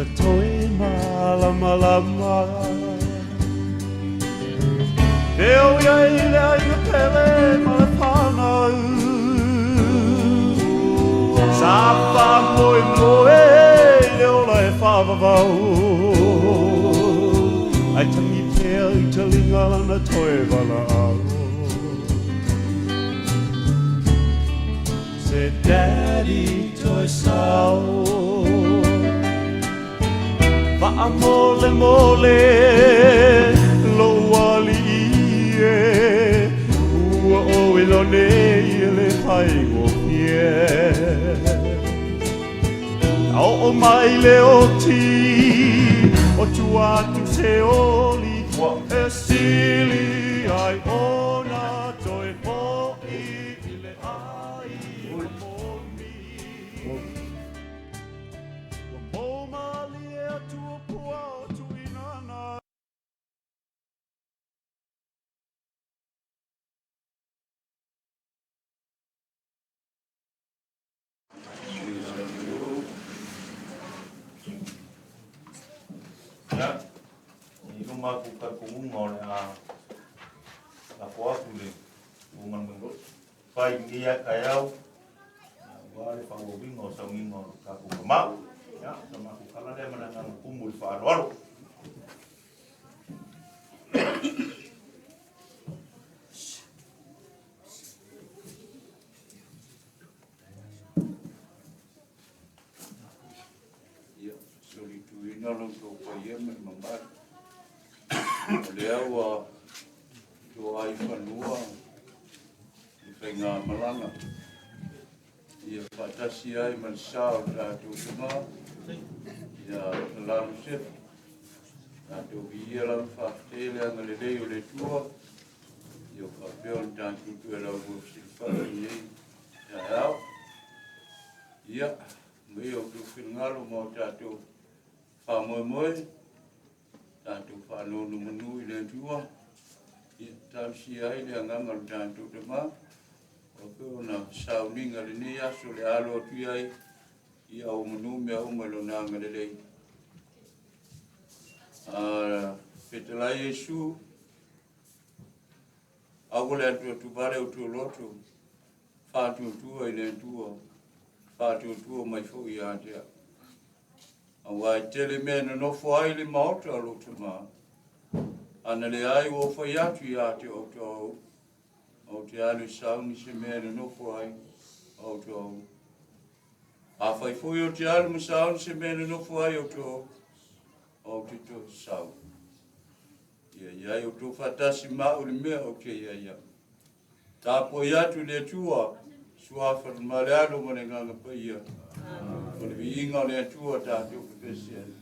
sa toe malamalama. Fea o i ai le aiga pele ma le whanau. Sa faamoemoe i le ola e faavavau. Ae tangi pea i taliga lana toe valaau. Se daddy toe sao. Faamolemole lou alii e, ua ou iloa nei e le faigofie. A oo mai le oti, o tua atu se oli, e sili ai ona toe hoʻi i le ʻaiga moni. Ua mou mālie atu o pua o Tuinana. Ia, i luma atu ka kuunga o le a lafo atu le kuunga le fai ni ai kai au ua le whauawinga o saunginga o tatou kamau. Ia, sa matou kala lea ma le agaga kumu i le faaaloalo. Ia, solituina lo outou paia ma le mamalu. O lea ua toa ai fanua i faigamalaga. Ia faatasi ai ma le sa o le tatou tama, ia Lalo Sefu. Tatou viia lava faafetai le agalelei o le Atua. Ia faapea ona tatou toe laulua fesilafai i lenei taeao. Ia, maia outou finagalo ma o tatou faamoemoe, tatou faanonomanu i le Atua, ia talosia ai le agaga o le tatou tama, faapea ona sauniga i lenei aso le alo atu i ai, ia au manu mea uma i lona agalelei. Fetalai Iesu, aua le atuatuvale o tuloto, faatuatua i le Atua, faatuatua mai foi ia te au. Aua e tele mea e nonofo ai le maota o lou tama, ana leai ua ou fai atu ia te outou, ou te alu e sauni se mea e nonofo ai outou. Afai foi ou te alu ma sauni se mea e nonofo ai outou, ou te toe sau. Ia iai outou faatasi ma au i le mea ou te iai au. Tapuai atu i le Atua, Suafa le Ma le Alo ma le Agaga Paia. O le viiga o le Atua tatou pepesi ai.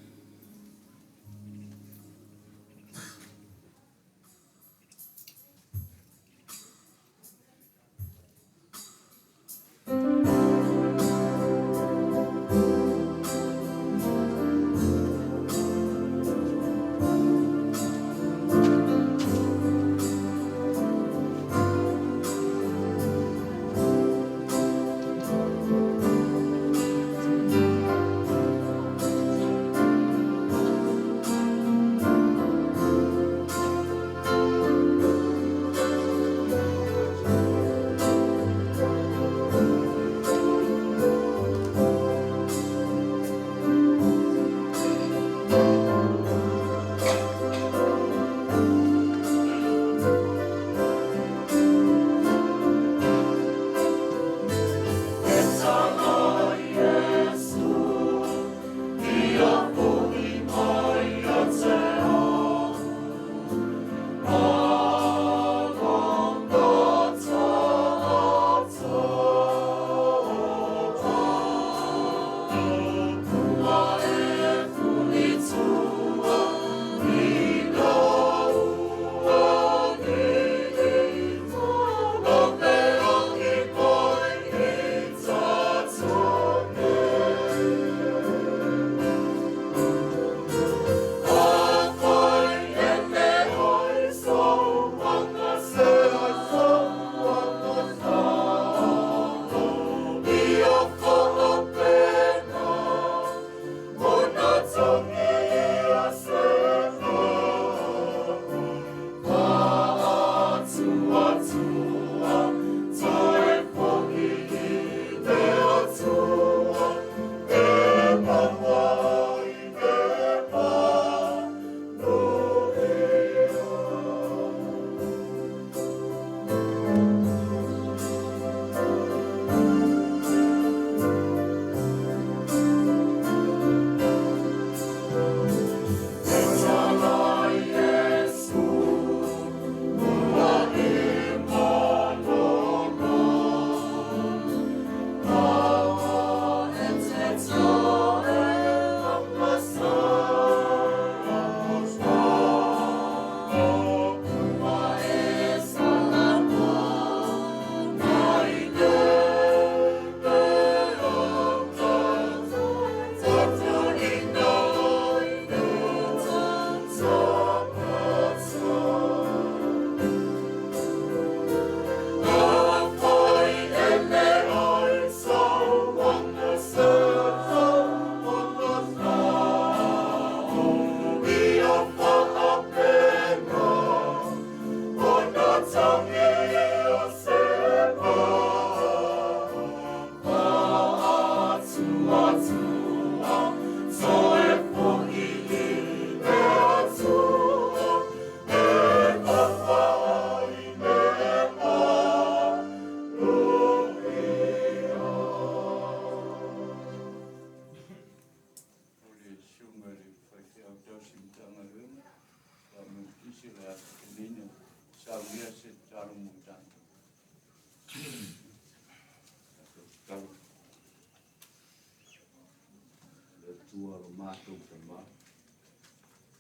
Atua lo matou Tama,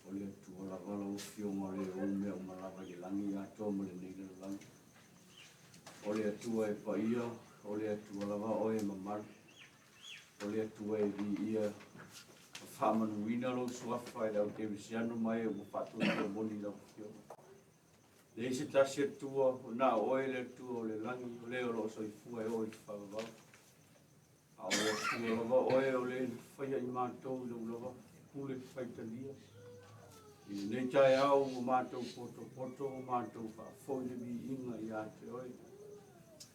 o le Atua lava lau Afioga o le ou mea uma lava i le lagi atoa ma lenei lalolagi. O le Atua e paia, o le Atua lava oe e mamalu, o le Atua e viia ma faamanuina lou suafa i le au kerisiano ma e ua faatuatua moni i lau Afioga. Leai se tasi Atua, o na o oe le Atua o le lagi, o le o lo o soifua e oo i le faavavau. A o le Atua lava oe o le na faia i matou i lou lava pule faitalia. I lenei taeao ua matou potopoto, ua matou faafoi le viiga ia te oe.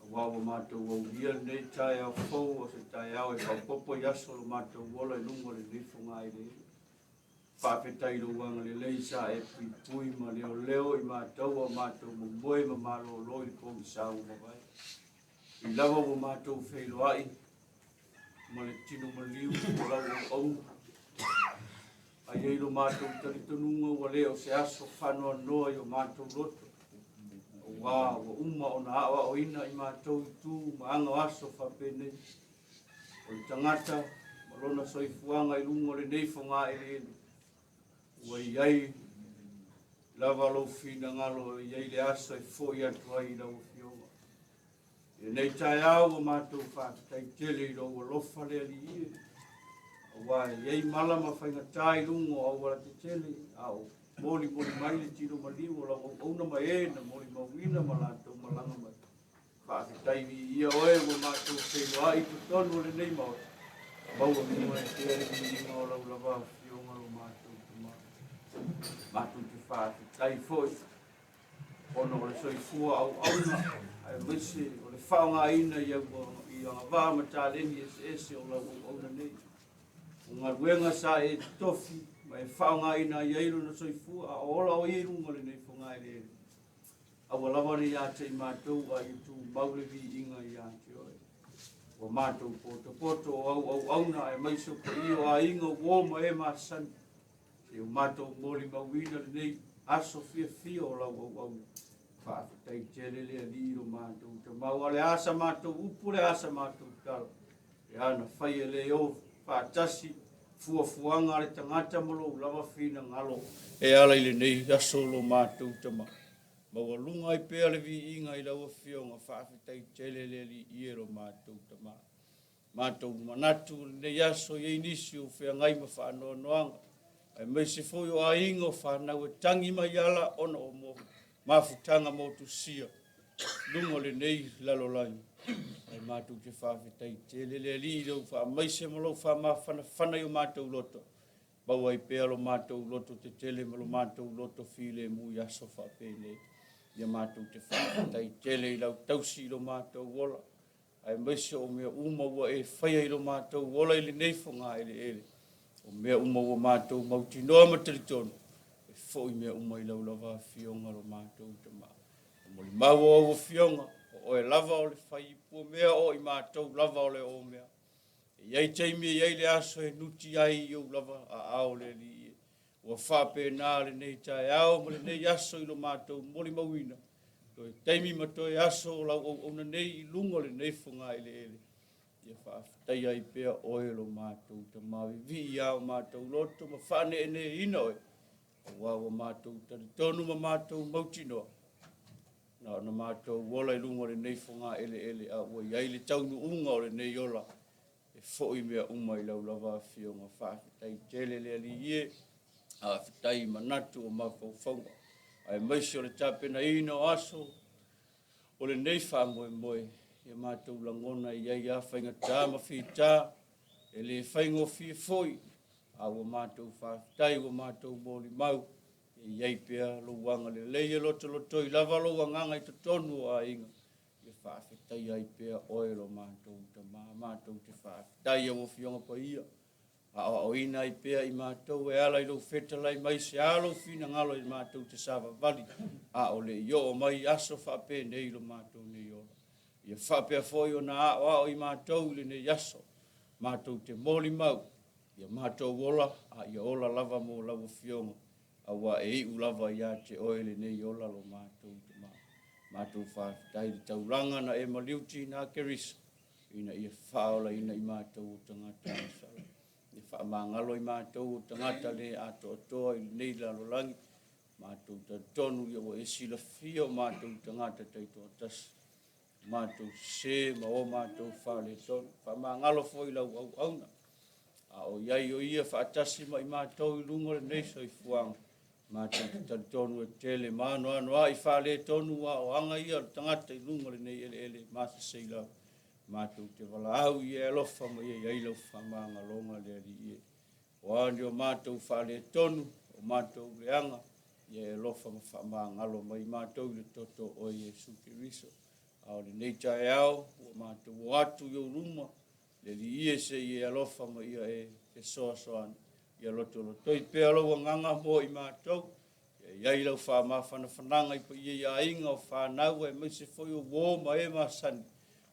Aua ua matou aulia lenei taeao fou o se taeao e faaopoopo i aso o lo matou ola i luga o lenei fogaeleele. Faafetai i lou agalelei sa e puipui ma leoleo i matou a o matou momoe ma malolo i le pogisa ua mavae. I lava ua matou feiloai ma le tino maliu o lau auauna. A i ai lo matou talitonuga ua le o se aso faanoanoa i o matou loto, aua ua uma ona aoaoina i matou i tu ma aga o aso faapenei. O le tagata ma lona soifuaga i luga o lenei fogaeleele, ua i ai lava lou finagalo e i ai le aso e foi atu ai i lau Afioga. I lenei taeao ua matou faafetai tele i lou alofa le Alii e, aua e i ai mala ma faigata i luga o auala tetele, a o molimoli mai le tino maliu o lau auauna ma e na molimauina ma latou malaga mai. Faafetai viia oe ua matou feiloai i totonu o lenei Maota. Maualuga ai pea le viiga o lau lava Afioga lo matou Tama. Matou te faafetai foi ona o le soifua auauna aemaise o le faaaogaina i agavaa ma taleni eseese o lau auauna nei. O galuega sa e totofi ma e faaaogaina ai ai lona soifua a o ola o ia i luga o lenei fogaeleele. Aua lava ne ia te i matou a ia tumau le viiga ia te oe. Ua matou potopoto o au auauna aemaise o paia o aiga o uo ma e masani. Se ua matou molimauina lenei aso fiafia o lau auauna. Faafetai tele le Alii i lo matou Tama, aua o le a sa matou upu, o le a sa matou tala, e ana fai e le o faatasi fuafuaga a le tagata ma lou lava finagalo e ala i lenei aso lo matou Tama. Maualuga ai pea le viiga i lau Afioga, faafetai tele le Alii e lo matou Tama. Matou manatu i lenei aso i ai nisi o feagai ma faanoanoaga, aemaise foi o aiga o fanau e tagi mai ala ona o mafutaga motusia luga o lenei lalolagi. Ae matou te faafetai tele le Alii i lou faamaise ma lou faamafanafana i o matou loto. Maua ai pea lo matou loto tetele ma lo matou loto filemu i aso faapenei. Ia matou te faafetai tele i lau tausi i lo matou ola. Aemaise o mea uma ua e faia i lo matou ola i lenei fogaeleele, o mea uma ua matou mautinoa ma talitonu, e foi mea uma i lau lava Afioga lo matou Tama. E molimau o au Afioga, o oe lava o le faiipuamea o i matou lava o le omea. E i ai taimi e i ai le aso e nuti ai i ou lava aao le Alii e. Ua faapena lenei taeao ma lenei aso i lo matou molimauina, toe taimi ma toe aso o lau auauna nei i luga o lenei fogaeleele, ia faafetaia ai pea oe lo matou Tama vivii a o matou loto ma faaneeneeina oe, aua ua matou talitonu ma matou mautinoa, na ona matou ola i luga o lenei fogaeleele a ua i ai le taunuuga o lenei ola E foi mea uma i lau lava Afioga. Faafetai tele le Alii e, faafetai i manatu o mafaufauga, aemaise o le tapenaina o aso o lenei faamoemoe, ia matou lagona e i ai lava faigata ma fita, e le faigofie foi, a ua matou faafetai, ua matou molimau, e i ai pea lou agalelei e lotolotoi lava lou agaga i totonu o aiga, Ia faafetaia ai pea oe lo matou Tama, matou te faafetai i au Afioga Paia, aoaoina ai pea i matou e ala i lou fetalai mai se a lou finagalo i matou te savavali, a o le i oo mai aso faapenei lo matou nei ola. Ia faapea foi ona aoao i matou i lenei aso, matou te molimau, ia matou ola, a ia ola lava mo lau Afioga, Aua e iu lava ia te oe lenei ola lo matou Tama. Matou faafetai i le taulaga na e maliuti na Keriso, ina ia faaolaina i matou o tagata masala. Ia faamagalo i matou o tagata le atoatoa i lenei lalolagi. Matou talitonu ia ua e silafia o matou tagata taitoatasi, o matou sese ma o matou faaletonu. Faamagalo foi i lau auauna, a o i ai o ia faatasi ma i matou i luga o lenei soifuaga. Matou te talitonu e tele ma anoanoai faaletonu a o aga ia o le tagata i luga o lenei eleele masasei lava. Matou te valaau ia e alofa ma ia i ai lau faamagaloga le Alii e. O a ni o matou faaletonu, o matou leaga, ia e alofa ma faamagalo mai matou i le toto o oe Iesu Keriso. A o lenei taeao, ua matou o atu i ou luma, le Alii e se i e alofa ma ia e fesoasoani. Ia lotolotoi pea lou agaga mo i matou, ia i ai lau faamafanafanaga i paia i aiga o fanau aemaise foi o uo ma e masani,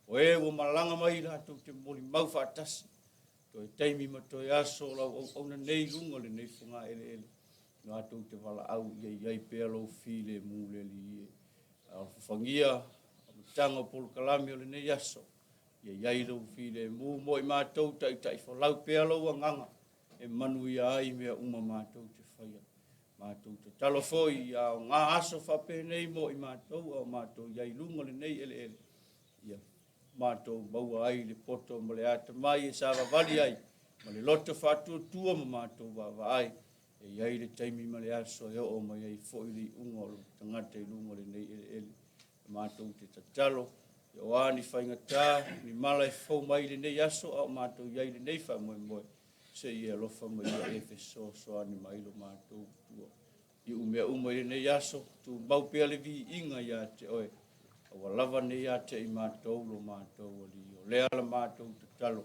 o e ua malaga mai latou te molimau faatasi toe taimi ma toe aso o lau auauna nei i luga o lenei fogaeleele, latou te valaau ia i ai pea lou filemu le Alii e. Alofagia amataga o polokalame o lenei aso, ia i ai lou filemu mo i matou, taitaifolau pea lou agaga e manuia ai mea uma matou te faia. Matou tatalo foi ia aoga aso faapenei mo i matou a o matou i ai i luga o lenei eleele, ia matou maua ai le poto ma le atamai e savavali ai ma le loto faatuatua ma matou vaavaai e i ai le taimi ma le aso e oo mai ai foi le iuga o le tagata i luga o lenei eleele. Matou te tatalo, ia o a ni faigata, ni mala e fou mai i lenei aso a o matou i ai i lenei faamoemoe, se i e alofa ma ia e fesoasoani mai lo matou tua. Iu mea uma i lenei aso, tumau pea le viiga ia te oe, aua lava ne i ia te i matou lo matou Alii. O lea la matou tatalo,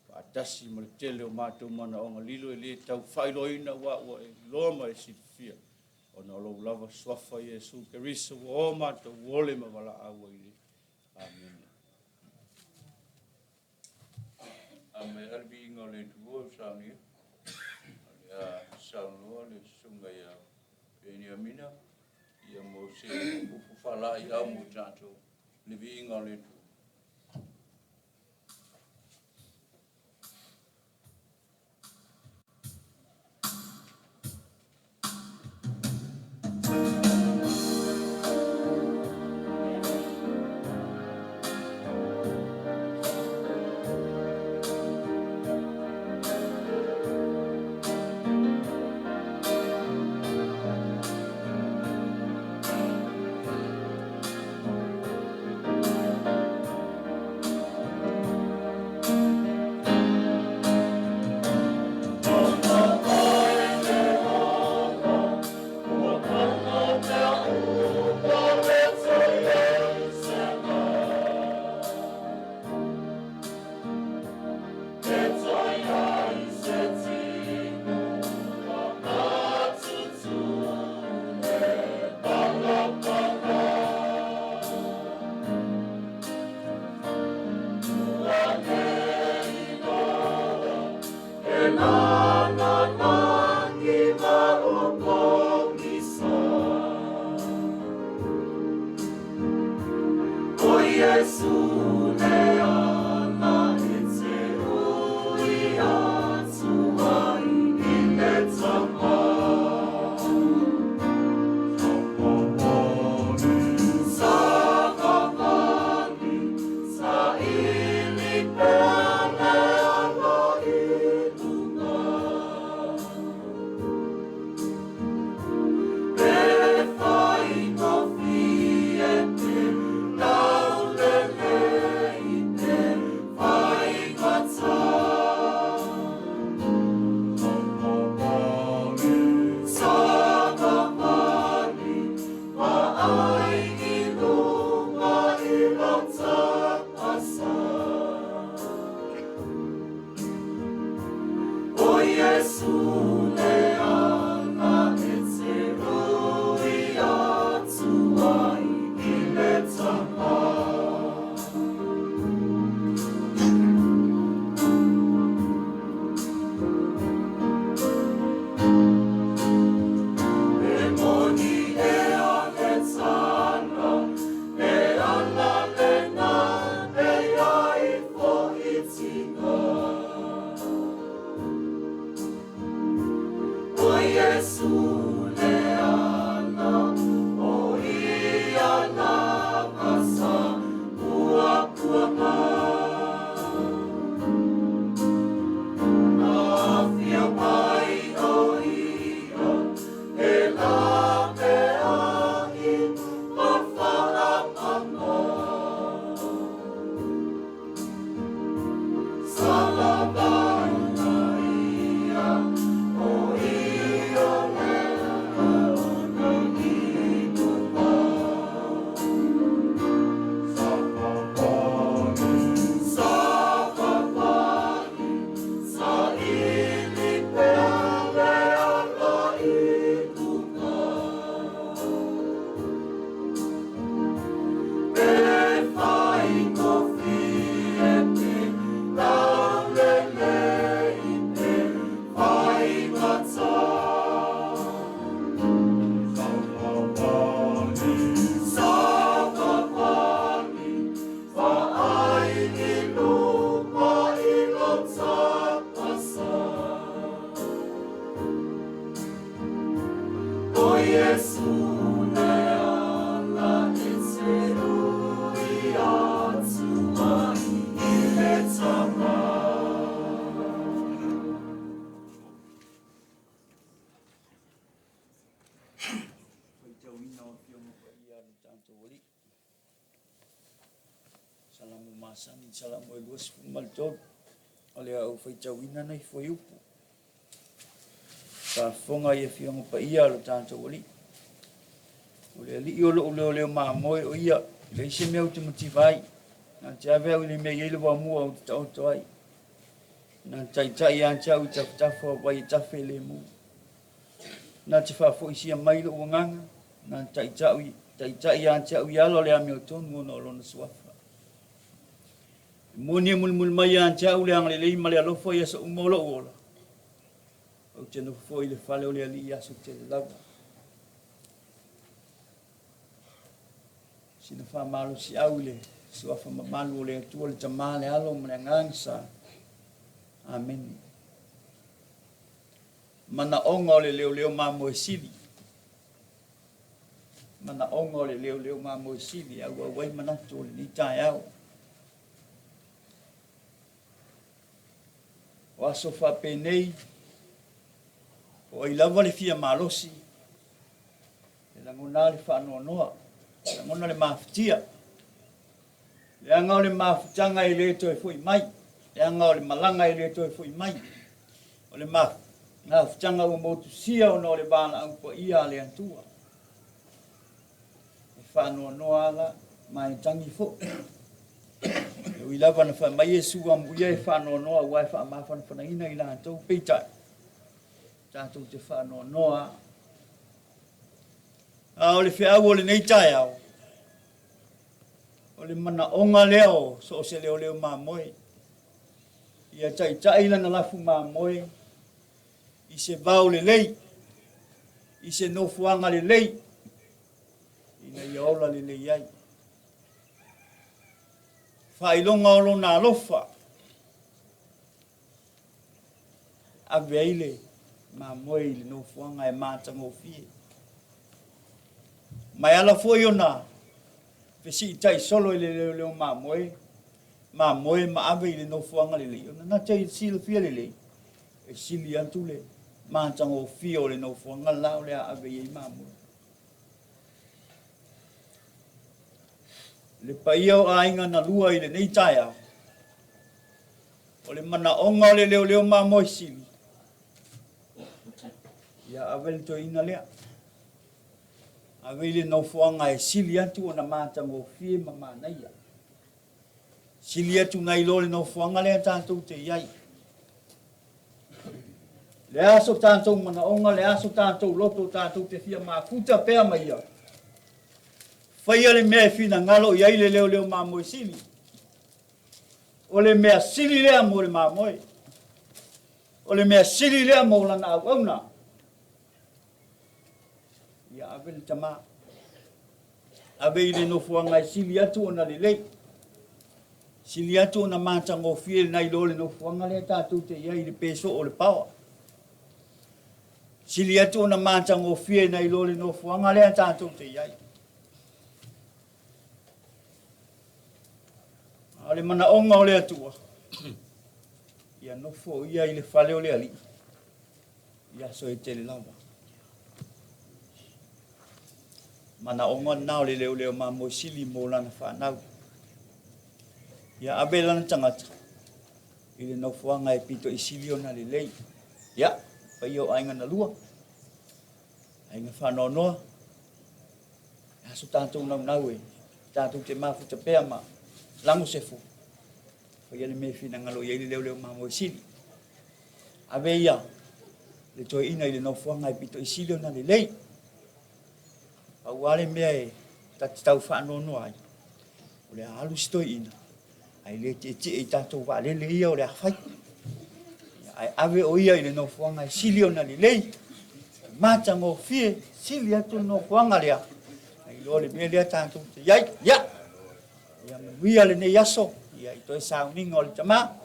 faatasi ma le tele o matou manaoga lilo e le tau faailoaina aua ua e iloa ma e silafia, ona o lou lava suafa Iesu Keriso ua o matou ole ma valaau ai nei. Amene. A me a le viiga o le Atua ua saunia, o le a saunoa le susuga ia Peniamina ia mo se upu faalaeiau mo tatou, le viiga o le Atua. Faitauina o Afioga Paia a lo tatou Alii. Salamo masani, Salamo e 23, o le a ou faitauina nai fuaiupu. Faafofoga i Afioga Paia a lo tatou Alii. O le Alii o lou leoleo mamoe o ia, e leai se mea ou te mativa ai. Na te ave au i le mea e i ai le vaomua ou te taoto ai. Na te taitai ia te au i tafatafa o vai e tafe lemu. Na te faafoisia mai lou agaga, na te taitai, taitai ia te au i ala o le amiotonu ona o lona suafa. E moni e mulimuli mai ia te au le agalelei ma le alofa i aso uma o lou ola. Ou te nofo foi i le fale o le Alii i aso tele lava. Sina faamalosiau i le suafa mamalu o le Atua, le Tama, le Alo ma le Agaga Sa. Amene. Manaoga o le leoleo mamoe sili. Manaoga o le leoleo mamoe sili e auau ai manatu o lenei taeao. O aso faapenei, o ai lava le fia malosi, e lagona le faanoanoa, e lagona le mafatia. Leaga o le mafutaga e le toe foi mai, leaga o le malaga e le toe foi mai. O le mafutaga ua motusia ona o le valaau paia a le Atua. E faanoanoa ala ma e tagi foi. E ui lava na fai mai Iesu amuia e faanoanoa aua e faamafanafanaina i latou, peitai, tatou te faanoanoa. A o le feau o lenei taeao, o le manaoga lea o so o se leoleo mamoe, ia taitai lana lafu mamoe i se vao lelei, i se nofoaga lelei, ina ia ola lelei ai. Faailoga o lona alofa, ave ai le mamoe i le nofoaga e matagofie. Ma e ala foi ona fesiitai solo i le leoleo mamoe, mamoe ma ave i le nofoaga lelei, ona na te silafia lelei, e sili atu le matagofie o le nofoaga la o le a ave i ai mamoe. Le paia o aiga na lua i lenei taeao, o le manaoga o le leoleo mamoe sili, ia ave le toeaina lea. Ave i le nofoaga e sili atu ona matagofie ma manaia. Sili atu nai lo le nofoaga lea tatou te i ai. Le a so tatou manaoga, le a so tatou loto, tatou te fia mafuta pea ma ia. Faia le mea e finagalo i ai le leoleo mamoe sili. O le mea sili lea mo le mamoe. O le mea sili lea mo lana auauna. Ia ave le tama. Ave i le nofoaga e sili atu ona lelei. Sili atu ona matagofie nai lo le nofoaga lea tatou te i ai i le pe soo o le paoa. Sili atu ona matagofie nai lo le nofoaga lea tatou te i ai. A o le manaoga o le Atua, ia nofo ia i le fale o le Alii i aso e tele lava. Manaoga lena o le leoleo mamoe sili mo lana fanau. Ia ave lana tagata i le nofoaga e pito i sili ona lelei. Ia, paia o aiga na lua, aiga faanoanoa, e aso tatou naunau e tatou te mafuta pea ma lago se fua, faia le mea e finagalo i ai le leoleo mamoe sili. Ave ia le toeaina i le nofoaga e pito i sili ona lelei. Pau lava le mea e ta te tau faanoanoa ai, o le a alu si toeaina, ae le tietie i tatou vaalele ia o le a fai. Ae ave o ia i le nofoaga e sili ona lelei, matagofie, sili atu le nofoaga lea, nai lo le mea lea tatou te i ai. Ia, ia manuia lenei aso, ia i toe sauniga o le tama,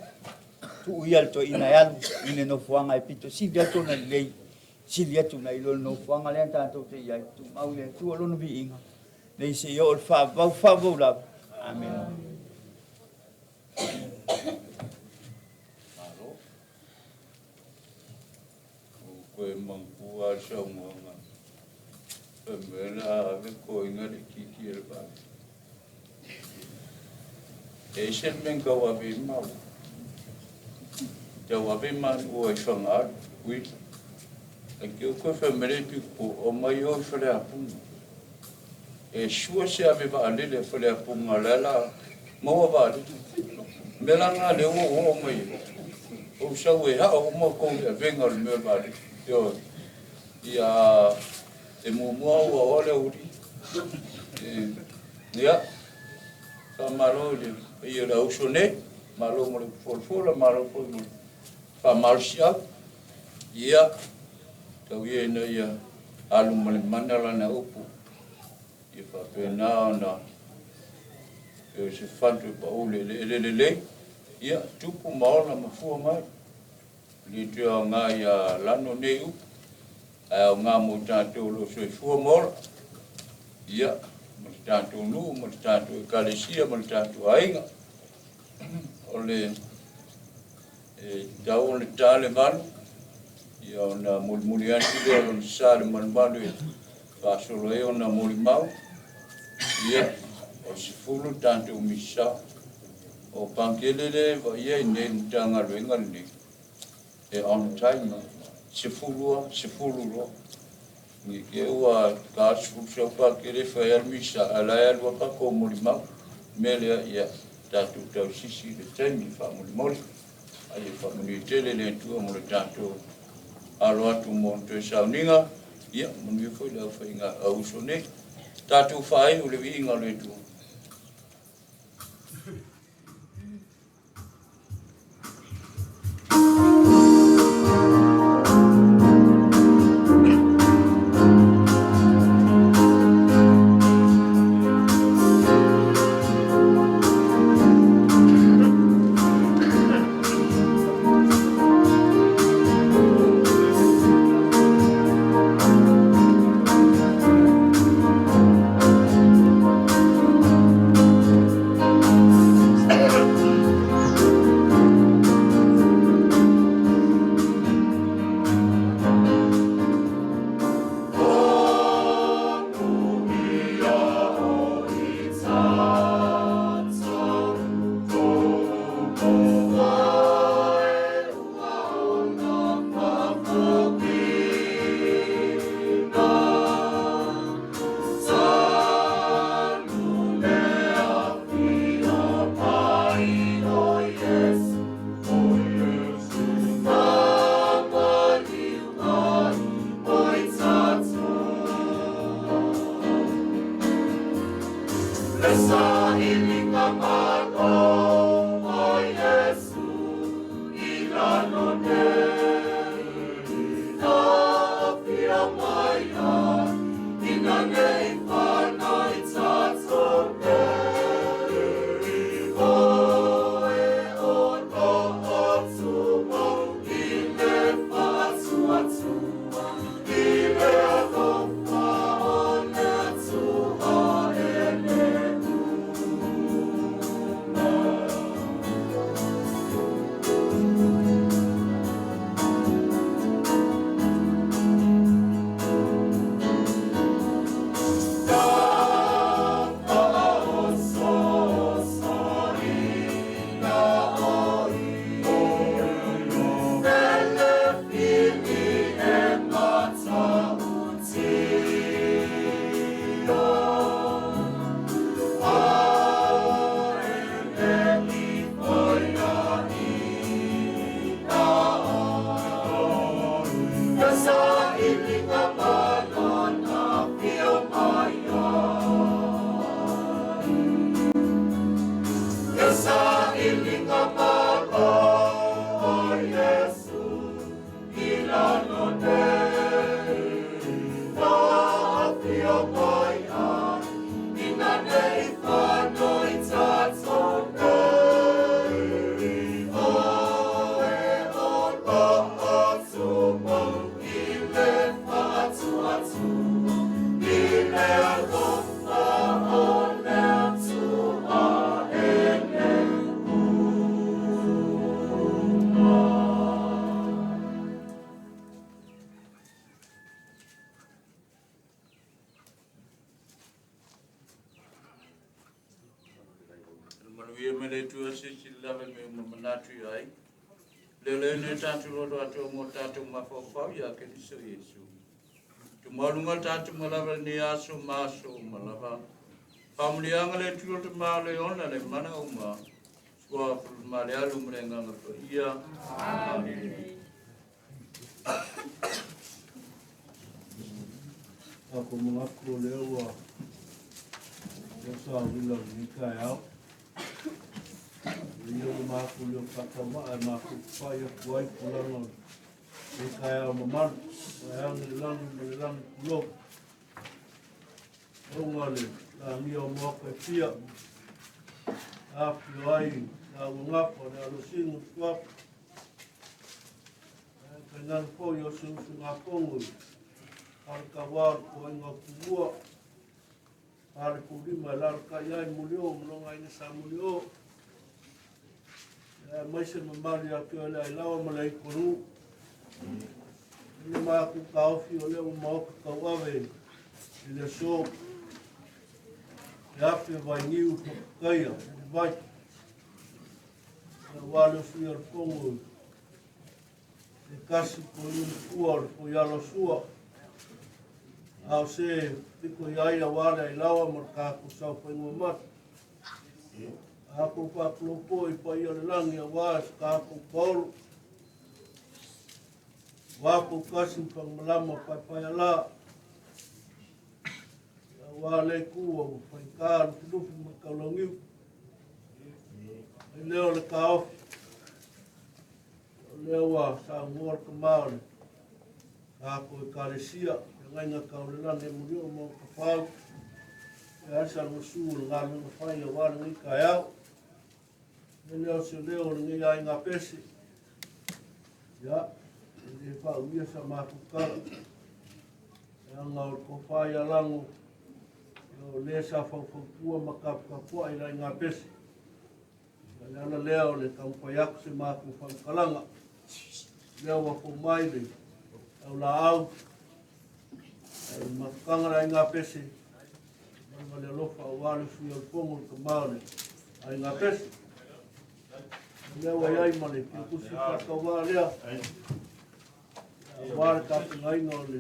tuu ia le toeaina e alu i le nofoaga e pito sili atu ona lelei, sili atu nai lo le nofoaga lea tatou te i ai. Tumau i le Atua lona viiga, nei seia oo i le faavavau faavavau lava. Amene. Malo. Ua toe manatua lava le saunoaga fai mai o le a ave toeaiina le itiiti e le vaalele. E ese le mea na tau ave ai maua. Tau ave maua i Fagalii, Tutuila. Ae te i ua toe fai mai le pito, omai o i Faleapuga. E sure se ave vaalele a Faleapuga o la e o le a maua vaalele. O le mea la lena lea ua ou oo mai ai, ou sau e ao uma outou i le avega o le mea o le vaalele. Ioe. Ia, e muamua au aoa le aualii. Ia, faamalo i le paia o le auuso nei, malo mo le folafola, malo foi mo le faamalosiau. Ia, tau ia ina ia alu ma le mana lana upu, ia faapena ona pei o se fatu e pau i le eleele lelei, ia tupu ma ola ma fua mai. E le toe aoga ia Lano nei upu, ae aoga mo i tatou o lo o soifua ma ola, ia, ma le tatou nuu ma le tatou ekalesia ma le tatou aiga. O le e tatau ona ta le 8, ia ona mulimuli atu lea o lona sa i le malumalu e faasolo ai ona molimau. Ia, o le 10 le tatou misa. O Pakele lea e vaaia i inei i le Matagaluega lenei, e on time lava, 10 lava, 10 loa. Ne i te i ua ta le 10 sau Pakele e fai lava le misa, ae o la e alu lava tatou molimau. O le mea lea, ia tatou tausisi i le taimi faamolemole. A ia faamanuia tele le Atua mo le tatou alo atu mo le toe sauniga. Ia, manuia foi le aufaiga auuso nei. Tatou faaiu i le viiga o le Atua. Manuia me le Atua silisili lava i mea uma manatu i ai. Leo leo nei tatou loto atoa mo tatou mafaufau ia Keriso Iesu. Tumaluga le tatou ma lava lenei aso ma aso uma lava. Faamanuiaga le Atua le Tama o le Ona le mana uma. Sua ma le Alu ma le Agaga Paia. Amene. Tatou manatu o lea ua lea sa uila lenei taeao. O ia ua matou leo faatauvaa e matou papai atu ai tulaga o lenei taeao mamalu. Taeao le lagi ma le lagi pulou. Auga le lagia o maota e fia. Afio ai la uagapa le alosina tuapu. Tainane foi o se usugafono i Falekauā o le Toaiga o Tumua, Falepoulima e lalakai ai Mulioo ma lona aiga Sa Mulioo, aemaise le mamalu ia te oe le Ailaoa ma le Aitonuu. I le matou taofi o lea ua maota tauave i le aso, e afe vainiu faputaia i vai, aua le usuia o le fono Se tasi toeaina matua o le Foiala o Sua, a o se pito i a ia aua le ailaoa ma le tatou saofaiga mamalu. A tou faatulou foi i paia o le lagi aua se tatou paolo, aua Poutasi ma Fagamalama o Paepaeala, aua le itu ua faigata lufilufi ma taulauniu. Ai lea o le taofi, O lea ua saunoa le tama o le tatou Ekalesia, feagaiga tau le lagi e mulio ma ona tafaau, e ai salamasu o le galuega fai aua lenei taeao. E lea o se leo o lenei aiga pese. Ia, e le faaumia sa matou tala. Leaga o le tofa ia Lago, o le sa faufautua ma taputapuai i le aiga pese. O le ala lea o le taumafai atu se matou faamatalaga. Lea ua fou mai le aulaau, ai mafutaga le aiga pese, ma le alofa aua le sui o le fono le tama o le aiga pese. O lea ua iai ma le fia faatauvaa lea, aua le tapenaina o le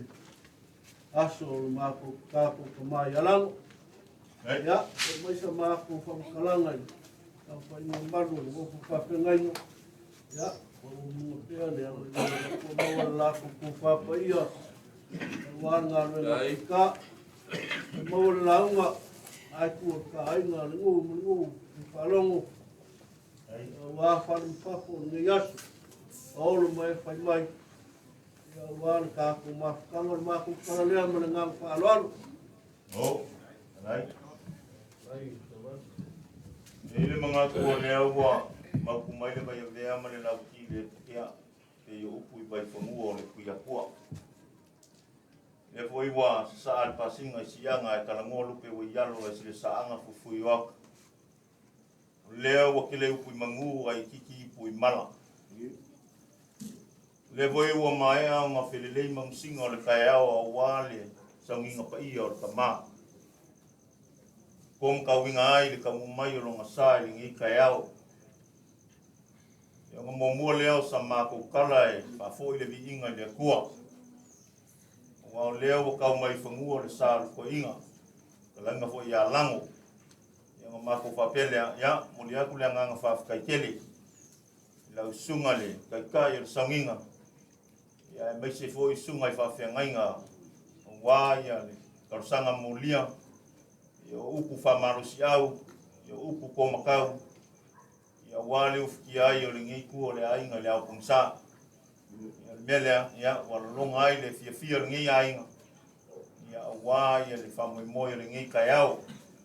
aso o le matou tatou tama i Alago. Ia, e mai sa matou faamatalaga i saofaiga mamalu o le nofo faafeagaiga. Ia, ua muga pea le agalelei o le Atua maua le latou tofa paia aua le galuega fita. E maua le lauga ai tua o le aiga le nuu ma le nuu i faalogo aua fale ma fafo o lenei aso. Paolo ma e fai mai ia aua le tatou mafutaga o le matou tala lea ma le agaga faaaloalo. Oh, alai. E i le manatu o lea ua mautu mai le vaiavea ma le lauti le pea, pei o upu i vaifanua o le Tuiatua. foi ua sasaa le pasiga i siaga ae talanoa lupe ua i alo ae silesaaga fuifui o aka. O lea ua kele upu i manu ae itiiti ipu i mala. O lea foi ua maea ona felelei mangusiga o le taeao aua le sauniga paia o le tama. Ko matauina ai le taunuu mai o lona sa i lenei taeao. Ia ona muamua lea o sa matou tala e faafoi le viiga i le Atua. Aua o lea ua tau mai i fanua le sa o le toeaina, fetalaiga foi ia Lago. Ia ona matou faapea lea, ia, momoli atu le agaga faafetai tele i lau susuga i le Taitai o le Sauniga, ia aemaise foi susuga i faafeagaiga aua ia le talosaga molia, ia o upu faamalosiau, ia o upu tomatau, ia aua le ufitia ai o lenei itu o le aiga i le ao pogisa. Ia o le mea lea, ia ua lagona ai le fiafia o lenei aiga, ia aua ia le faamoemoe o lenei taeao.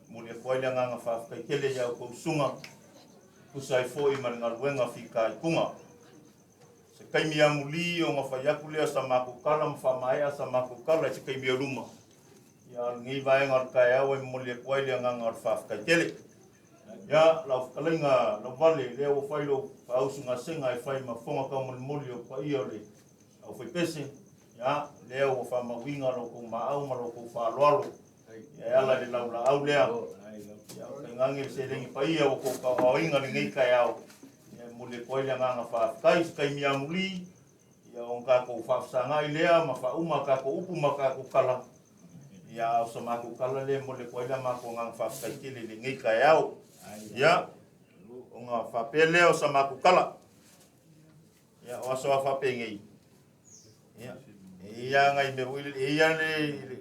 Momoli atu ai le agaga faafetai tele i a outou susuga, e tusa ai foi ma le galuega fitaituga. Se taimi amuli ona fai atu lea o sa matou tala ma faamaea sa matou tala i se taimi o luma. Ia a o lenei vaega o le taeao e momoli atu ai le agaga o le faafetai tele. Ia, lau fetalaiga Lauvale, lea ua fai lou faausugasega e fai ma fofoga taumolimoli o paia o le aufaipese, ia, lea ua faamauina lo outou maau ma lo outou faaaloalo ia e ala i le laulaau lea. Ia, o tainane le seleni paia ua outou tauaoina lenei taeao, ia e momoli atu ai le agaga faafetai. Se taimi amuli, ia ona tatou faafesagai lea ma faauma a tatou upu ma tatou tala. Ia, a o sa matou tala lea e momoli atu ai le matou agaga faafetai tele i lenei taeao. Ia, ona faapea lea o sa matou tala. Ia, o aso a faapenei, ia, e i ai lava nai mea foi lele, e i ai lava le,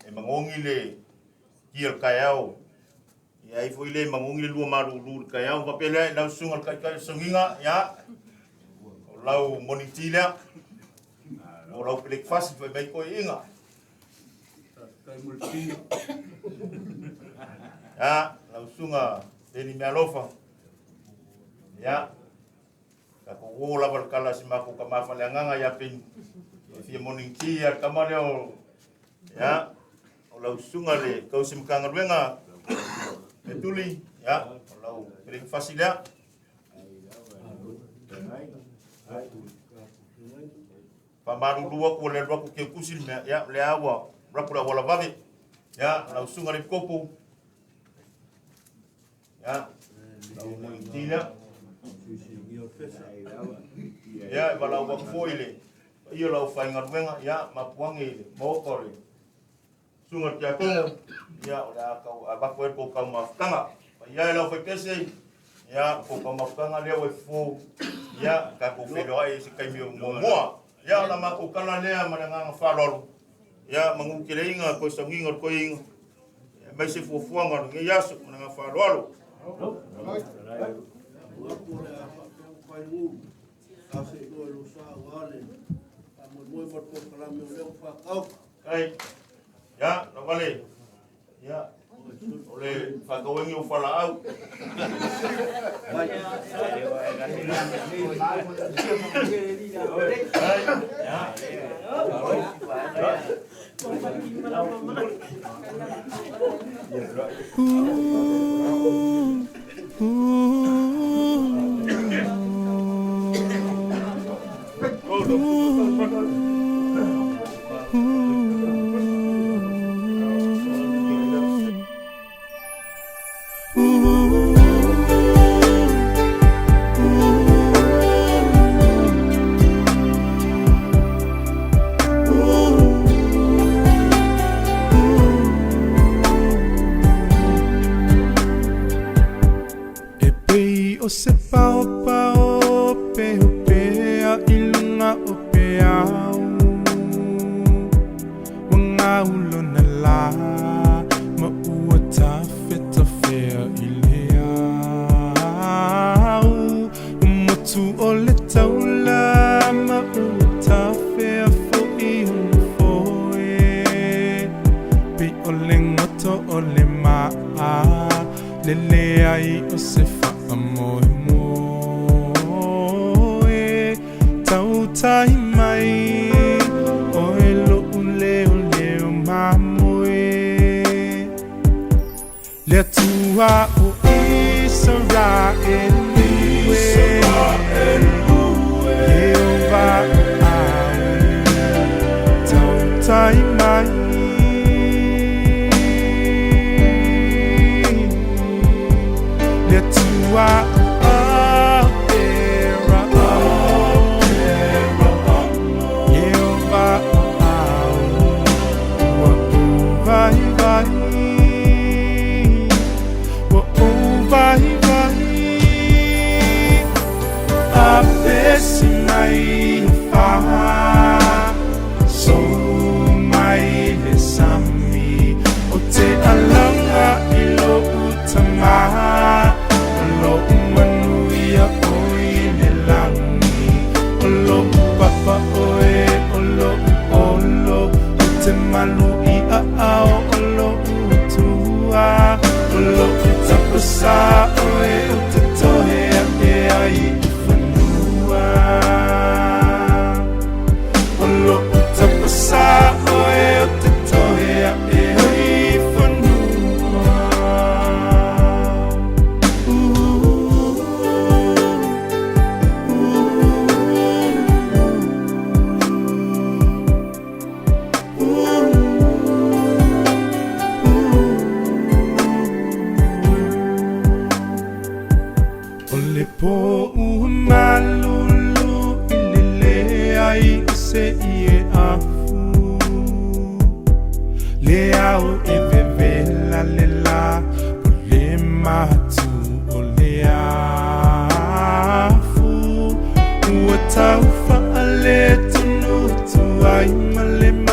e magogi le ti o le taeao, e ai foi le magogi le lua malulu i le taeao. Faapea lea, i lau susuga i le Taitai o le Sauniga, ia, o lau morning tea lea, o lau pelekefasi fai mai toeaiina. Ia, lau susuga Beni Mealofa, ia, tatou uo lava le tala a si matou tama faaleagaga ia Peni, e fia morning tea le tama lea o, ia, o lau susuga le tausi Matagaluega Petuli, ia, o lau pelekefasi lea. Faamalulu atu ua le alu atu teutusi le mea, ia, lea ua alu atu le auala vave. Ia, lau susuga le Epikopo, ia, lau morning tea lea. Ia, e valaau atu foi i le paia o le aufaigaluega, ia, mapuange i le Maota o le Susuga i le Tiakono, ia, o le a tau avatu ai le tou taumafataga. Paia e le aufaipese, ia, tou taumafataga lea ua i fofo, ia, tatou feiloai i se taimi o muamua. Ia, o la matou tala lea ma le agaga faaaloalo, ia, manu teleina toe sauniga o le toeaina, aemaise fuafuaga o lenei aso ma le agaga faaaloalo. Ai, ia, Lauvale, ia, o le faatauaina o fualaau. Ai, ia. E pei o se paopao pehupea i luga o peau Ua gaulo na lā ma ua tafetafea i le au Ua motu o le taula ma ua tafea foi ona foe Pei o le goto o le maa Le leai o se faamoemoe. Tautai mai oe lo'u leo. tai mai Le Atua o Aperahama Ieova o au Ua ou vaivai Ua ou vaivai A pesi mai e fā Sou mai le sami O te alaga i lo'u tamā O lo'u manuia oi le lagi O lo'u papa oe o lo'u olo O te malu i aao o lo'u Atua O lo'u tapasā oe ou te tohe a'e ai i fanua O lo'u tapasā oe ou te tohe a'e ai i fanua O le pō ua malulu i lele ai o se ie afu Le ao e vevela le lā Po le matu o le afu Ua tau faaletonu atu ai ma le.